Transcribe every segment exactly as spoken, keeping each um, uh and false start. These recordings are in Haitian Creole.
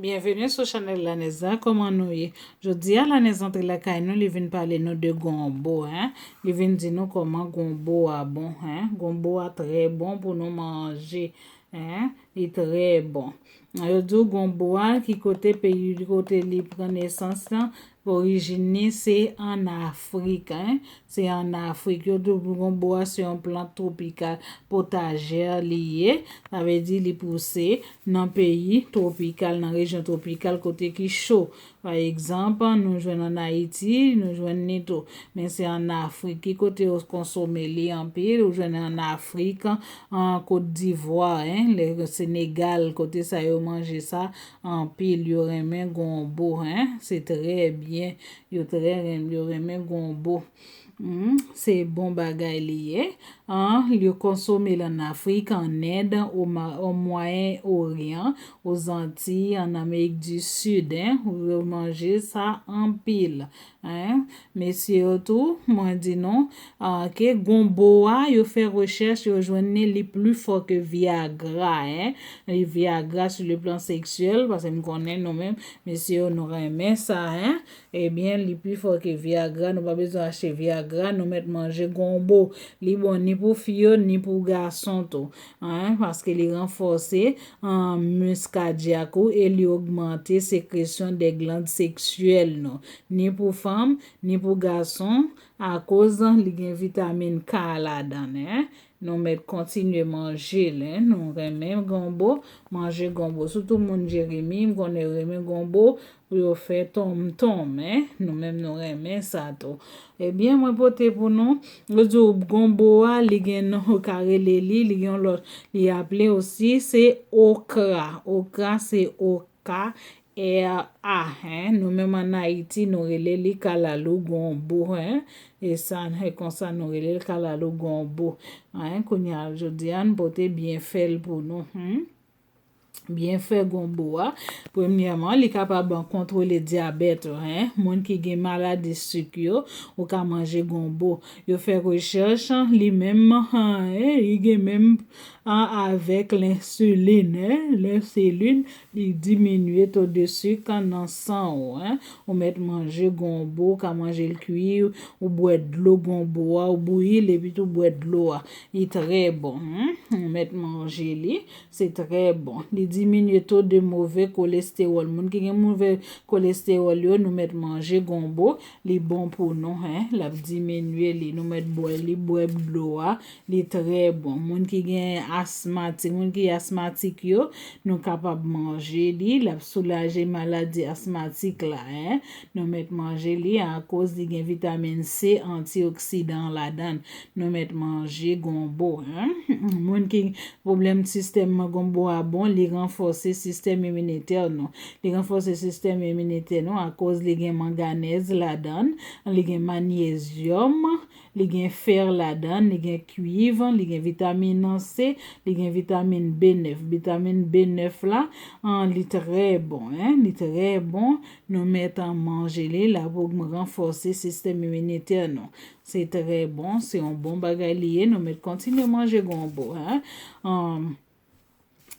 Byenveni sou chanèl Lanèz la, kòman nou ye? Jodi a, Lanèz antre lakay nou, li vin pale nou de gonbo, en. Li vin di nou kòman gonbo a bon, en. Gonbo a trè bon pou nou manje, en. Li trè bon. Yo di w gonbo a, ki kote peyi, kote li pran nesans lan, orijin li se ann Afrik, en. Se ann Afrik. Yo di w gonbo a se yon plant twopikal, potajè li ye. Sa vle di li pouse nan peyi twopikal, nan rejyon twopikal kote ki cho. Pa egzanp, nou jwenn ann Ayiti, nou jwenn li tou. Men se ann Afrik. Ki kote yo konsome li anpil? Ou jwenn ann Afrik, an Kot Divwa, en, le Senegal, kote sa yo manje sa anpil. Yo renmen gonbo, en. Se trè byen. Yo trè renmen, yo renmen gonbo. Hmm, se bon bagay li ye. An, yo konsome l ann Afrik, ann End, o Ma-, o Mwayen Oryan, o Zantiy, ann Amerik di Sid, en. Yo manje sa anpil, en. Mesye yo tou, mwen di nou, a, ke gonbo a, yo fè rechèch, yo jwenn li, li pli fò ke Viagra, en. Li Viagra sou le plan seksyèl, paske m konnen nou menm, mesye yo, nou renmen sa, en. Ebyen, li pi fò ke Viagra. Nou pa bezwen achte Viagra, nou mèt manje gonbo. Li bon ni pou fi yo, ni pou gason tou. Hein, paske li ranfòse, an, mis kadyak ou e li ogmante sekresyon de gland seksyèl nou. Ni pou fanm, ni pou gason, akoz li gen vitamin K ladan l, en. Nou mèt kontinye manje l, en. Nou renmen gonbo, manje gonbo. Sitou moun Jeremi, m konnen yo renmen gonbo pou yo fè tonmtonm, en. Nou menm, nou renmen sa tou. Ebyen, mwen pote pou nou, yo di w gonbo a, li gen non, ou ka rele li, li gen yon lòt, li aple osi, se okra. Okra, se O K R A, en. Nou menm ann Ayiti, nou rele li kalalou gonbo, en. E sa, e konsa nou rele l kalalou gonbo, en. Kounye a, jodi a, n pote byenfè l pou nou, hmm. Byenfè gonbo a, premyèman, li kapab kontwole dyabèt, en. Moun ki gen maladi sik yo, ou ka manje gonbo. Yo fè rechèch, li menm, en, li gen menm an avèk lensilin, en, lensilin, li diminye to de sik nan san ou, en. Ou mèt manje gonbo, ou ka manje l kwi, ou bwè dlo gonbo a, ou bouyi l, epi tou bwè dlo a. Li trè bon, en. Ou mèt manje li, se trè bon. Li diminye to de move kolestewòl. Moun ki gen move kolestewòl yo, nou mèt manje gonbo. Li bon pou nou, en. L ap diminye li. Nou mèt bwè li, bwè dlo a. Li trè bon. Moun ki gen asmatik, moun ki asmatik yo, nou kapab manje li. L ap soulaje maladi asmatik la, en. Nou mèt manje li akoz li gen vitamin C, antioksidan ladan l. Nou mèt manje gonbo, en. Moun ki pwoblèm sistèm gonbo a bon, li ranfòse sistèm iminitè nou. Li ranfòse sistèm iminitè nou akoz li gen manganèz ladan l, li gen manyezyòm, li gen fè ladan l, li gen kwiv, li gen vitamin C, li gen vitamin B nèf. Vitamin B nèf la, an, li trè bon, en, li trè bon. Nou mèt an manje li, l ap ranfòse sistèm iminitè nou. Se trè bon, se yon bon bagay li ye. Nou mèt kontinye manje gonbo, en. An,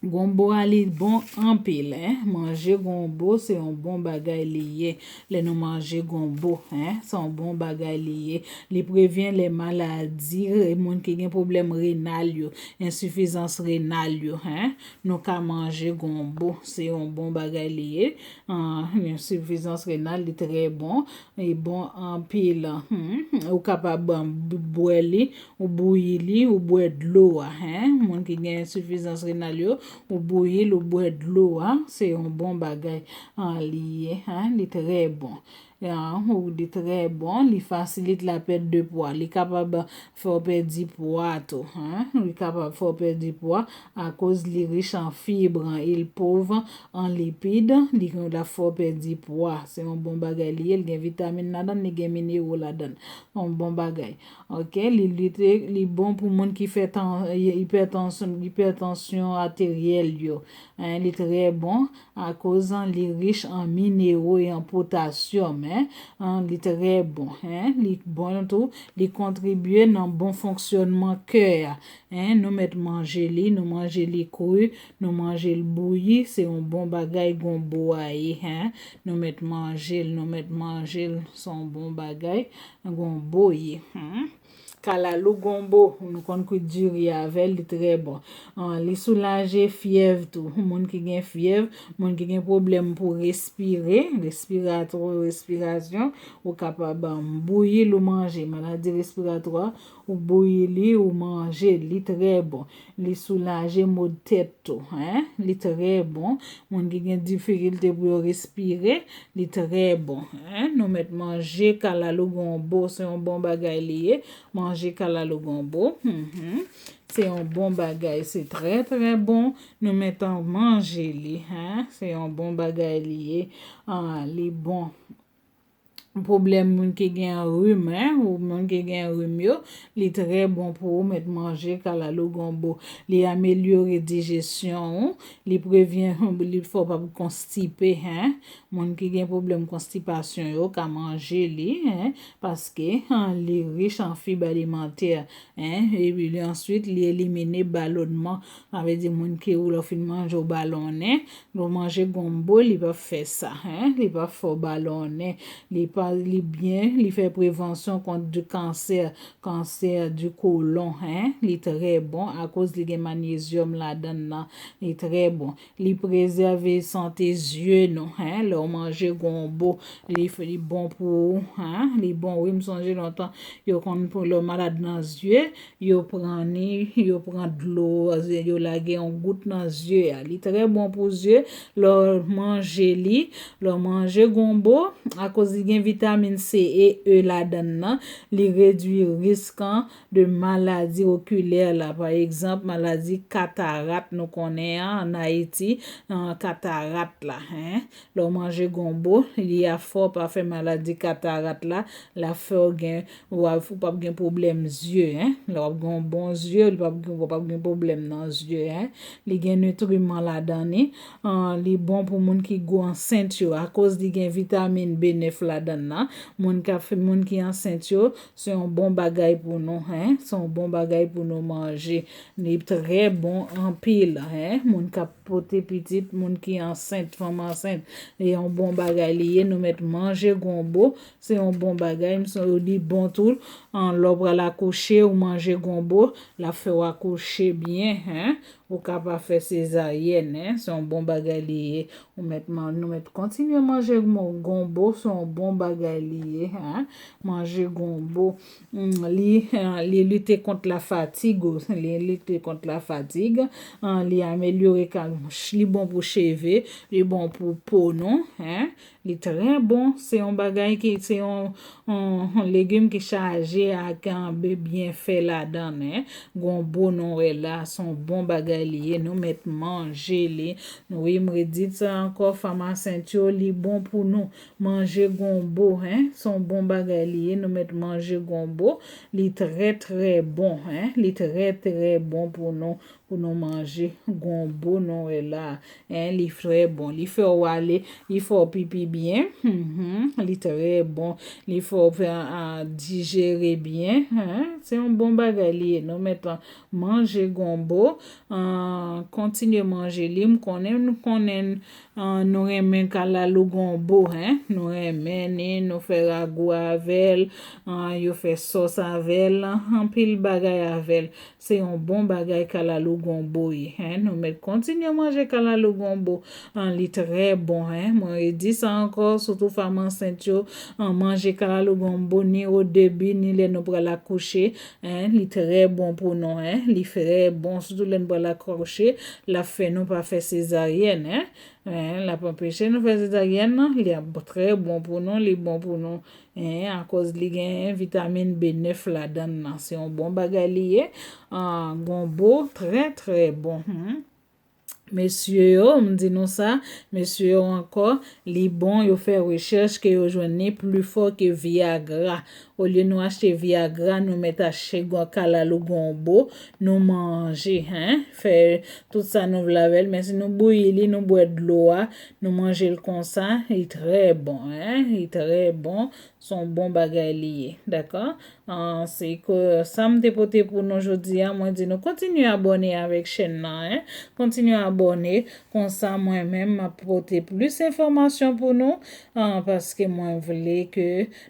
Gonbo a, li bon anpil, en. Manje gonbo, se yon bon bagay li ye. Lè nou manje gonbo, en, se yon bon bagay li ye. Li prevyen lè maladi, e, moun ki gen pwoblèm renal yo, ensifizans renal yo, en. Nou ka manje gonbo, se yon bon bagay li ye. An, ensifizans renal, li trè bon. Li bon anpil. Hmm. Ou kapab, um, b-, bwè li, ou bouyi li, ou bwè dlo a, en. Moun ki gen ensifizans renal yo, ou bouyi l, ou bwè dlo a, se yon bon bagay, an, li ye, en. Li trè bon. An, ou, li trè bon, li fasilite la pèt de pwa. Li kapab fè w pèdi pwa tou, en. Li kapab fè w pèdi pwa akoz li rich an fib, il pov an lipid, li gen, l ap fè w pèdi pwa. Se yon bon bagay li ye, li gen vitamin ladan l, li gen minero ladan l. Yon bon bagay. Oke, li lite, li bon pou moun ki fè tan-, ipètansyon, ipètansyon ateryèl yo. En, li trè bon akoz li rich an minero e an potasyòm, Hein? An, li trè bon, hein? Li bon tou, li kontribye nan bon fonksyònman kè a. Hein? Nou mèt manje li, nou manje li kri, nou manje l bouyi, se yon bon bagay gonbo a ye, hein? Nou mèt manje l, nou mèt manje l, se yon bon bagay gonbo ye. Hmm? Kalalou gonbo, nou konn kwit diri avè l, li trè bon. An, li soulaje fyèv tou. Moun ki gen fyèv, moun ki gen pwoblèm pou respire, respiratwa, respirasyon, ou kapab, um, bouyi l ou manje. Maladi respiratwa, ou bouyi li, ou manje, li trè bon. Li soulaje mo tèt tou, hein? Li trè bon. Moun ki gen difikilte pou yo respire, li trè bon, hein? Nou mèt manje kalalou gonbo, se yon bon bagay li ye. Manje kalalou gonbo, mhm. Se yon bon bagay, se trè, trè bon. Nou mèt an manje li, hein? Se yon bon bagay li ye. Ah, li bon. Pwoblèm moun ki gen rim, hein, ou moun ki gen rim yo, li trè bon pou ou mèt manje kalalou gonbo. Li amelyore dijesyon ou, li prevyen, li fè w pa konstipe, hein. Moun ki gen pwoblèm konstipasyon yo ka manje li, hein, paske, hein, li rich an fib alimantè, hein, epi li answit li elimine balònman. Sa vle di moun ki ou lè w fin manje w balonnen, lè w manje gonbo, li p ap fè sa, hein, li p ap fè w balonnen, li pa, li byen, li fè prevansyon kont di kansè, kansè di kolon, hein, li trè bon akoz li gen manyezyòm ladan l nan, li trè bon. Li prezève sante zye nou, hein, lè w manje gonbo, li, li bon pou ou, hein, li bon, wi, m sonje lontan, yo konn pou lè w malad nan zye, yo pran ni, yo pran dlo, yo lage yon gout nan zye a. Li trè bon pou zye, lè w manje li, lè w manje gonbo, akoz li gen vitamin C e E ladan l nan, li redwi risk an de maladi okilè la. Pa egzanp, maladi katarat nou konnen an, ann Ayiti, an, katarat la, hein. Lè w manje gonbo, li a fè w pa fè maladi katarat la, l a fè w gen, w a, ou p ap gen pwoblèm zye, hein. Lè w ap gen yon bon zye, li p ap gen, w p ap gen pwoblèm nan zye, hein. Li gen nitriman ladan li, an, li bon pou moun ki gwo ansent yo, akoz li gen vitamin B nèf ladan l nan. Moun k ap fè, moun ki ansent yo, se yon bon bagay pou nou, hein. Se yon bon bagay pou nou manje. Li trè bon anpil, hein. Moun k ap pote pitit, moun ki ansent, fanm ansent, e yon bon bagay li ye. Nou mèt manje gonbo, se yon bon bagay. M se, li bon tou, an, lè w pral akouche, ou manje gonbo, l ap fè w akouche byen, hein. Ou ka pa fè sezaryèn, hein. Se yon bon bagay li ye. Ou mèt man-, nou mèt kontinye manje gon-, gonbo, se yon bon bagay li ye, hein. Manje gonbo, mm, li, eh, li lite kont lafatig, li lite kont lafatig, ah, li amelyore ka-, li bon pou cheve, li bon pou po nou, hein. Li trè bon, se yon bagay ki, se yon, yon, yon legim ki chaje ak, ah, be-, byenfè ladan l, hein. Gonbo nou wè la, se yon bon bagay li ye, nou mèt manje li. Wi, m redi sa ankò, fanm ansent yo, li bon pou nou. Manje gonbo, hein, se yon bon bagay li ye, nou mèt manje gonbo. Li trè, trè bon, hein, li trè, trè bon pou nou, pou nou manje gonbo nou wè la, hein, li trè bon. Li fè w ale, li fè w pipi byen, mhm, li trè bon. Li fè w fè, ah, dijere byen, hein, se yon bon bagay li ye. Nou mèt manje gonbo, ah, kontinye manje li. M konnen, nou konnen, ah, nou renmen kalalou gonbo, hein, nou renmen ni, nou fè ragou avè l, ah, yo fè sòs avè l, anpil bagay avè l. Se yon bon bagay kalalou gonbo ye, hein. Nou mèt kontinye manje kalalou gonbo. An, li trè bon, hein. Mwen redi sa ankò, sitou fanm ansent yo, an, manje kalalou gonbo ni o debi, ni lè nou pral akouche, hein. Li trè bon pou nou, hein. Li trè bon, sitou lè nou pral akouche, l ap fè nou pa fè sezaryèn, hein. Hein, l ap anpeche nou fè sezaryèn nan, li ap trè bon pou nou, li bon pou nou. Hein, akoz li gen vitamin B nèf ladan l nan. Se yon bon bagay li ye. Ah, gonbo, trè, trè bon. Hmm. Mesye yo, m di nou sa, mesye yo ankò, li bon, yo fè rechèch ke yo jwenn li pli fò ke Viagra. Olye nou achte Viagra, nou mèt achte gon kalalou, gonbo, nou manje, hein? Fè tout sa nou vle avè l, men si nou bouyi li, nou bwè dlo a, nou manje l konsa, li trè bon, hein? Li trè bon, se yon bon bagay li ye, dakò? Ah, se ke sa m te pote pou nou jodi a, mwen di nou kontinye abòne avèk chèn nan, hein? Kontinye abòne, konsa mwen menm m ap pote plis enfòmasyon pou nou, ah, paske mwen vle ke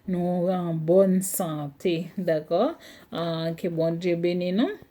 nou an bòn sante, dakò? Ah, ke Bondye beni nou.